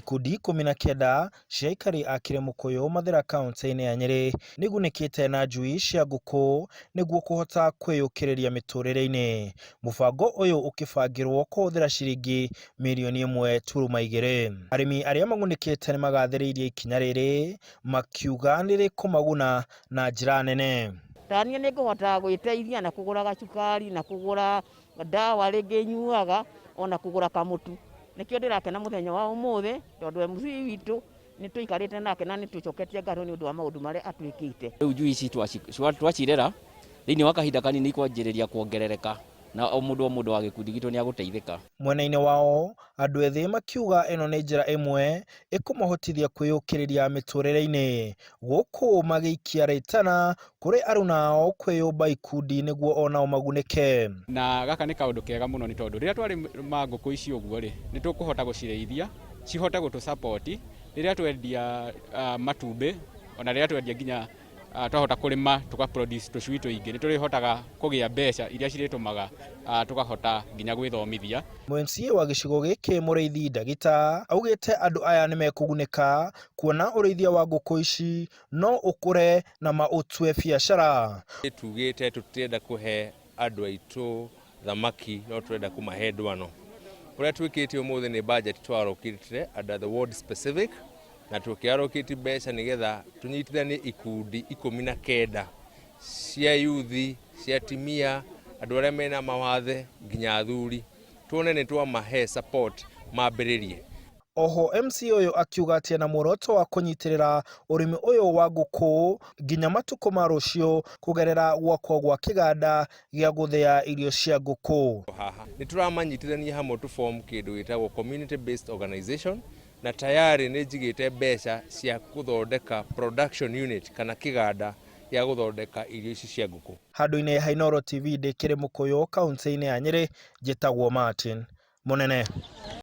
Ikundi 19 cia aikari a Kirimukuyu Mathira kauntĩ-inĩ ya Nyeri nĩigunĩkĩte na njui cia ngũkũ nĩguo kũhota kwĩyũkĩrĩria mĩtũrĩre-inĩ. Mũbango ũyũ ũkĩbangĩrwo kũhũthĩra ciringi mirioni 1.2. Arĩmi arĩa magunĩkĩte nĩmagathĩrĩirie ikinya rĩrĩ makiuga nĩrĩkũmaguna na njĩra nene. Ta niĩ nĩ ngũhota gwĩteithia na kũgũra gacukari na kũgũra ndawa rĩngĩ nyuaga ona kũgũra kamũtu. Nĩkĩo ndĩrakena mũthenya wa ũmũthĩ tondũ MC witũ nĩ tũikarĩte nake na nĩ tũcoketie ngatho nĩ ũndũ wa maũndũ marĩa atwĩkĩte. Rĩu njui ici twacirera thĩinĩ wa kahinda kanini ikwanjĩrĩria kuongerereka na o mũndũ o mũndũ wa gĩkundi gitũ nĩ agũteithĩka. Mwena-inĩ wao andũ ethĩ makiuga ĩno nĩ njĩra ĩmwe ĩkũmahotithia kwĩyũkĩrĩria mĩtũrĩre-inĩ, gũkũ magĩikia rĩtana kũrĩ aruna ao kwĩyũmba ikundi nĩguo onao magunĩke. Na gaka nĩ kaũndũ kega mũno nĩ tondũ rĩrĩa twarĩma ngũkũ ici ũguo rĩ, nĩ tũkũhota gũcirĩithia cihote gũtũ support rĩrĩa twendia matumbĩ ona rĩrĩa twendia nginya twahota kũrĩma tũka produce tũcui tũingĩ nĩ tũrĩhotaga kũgĩa mbeca iria cirĩtũmaga tũkahota nginya gwĩthomithia. MCA wa gĩcigo gĩkĩ Mũrĩithi Ndagita augĩte andũ aya nĩmekũgunĩka kuona ũrĩithia wa ngũkũ ici no ũkũre na maũtue biacara. Tugĩte tũtirenda kũhe andũ aitũ thamaki no tũrenda kũmahe ndwano. Ũrĩa twĩkĩte ũmũthĩ nĩ budget twarokĩtire under the ward specific na tũkĩallocate mbeca nĩgetha tũnyitithanie ikundi 19 cia yuthi, cia atimia, andũ arĩa mena mawathe nginya athuri, tuone nĩ twamahe support mambĩrĩrie. Oho MC ũyũ akiuga atĩ ena muoroto wa kũnyitĩrĩra ũrĩmi ũyũ wa ngũkũ nginya matukũ ma rũciũ kũgerera gwakwo gwa kĩganda gĩa gũthĩa irio cia ngũkũ. Haha nĩ tũramanyitithania hamwe to form kĩndũ gĩtagwo community based organization, na tayari nĩ njigĩte mbeca cia gũthondeka production unit kana kĩganda gĩa gũthondeka irio ici cia ngũkũ. Handũ-inĩ ha Inooro TV ndĩ Kĩrĩmũkũyũ kauntĩ-inĩ ya Nyĩrĩ, njĩtagwo Martin Mũnene.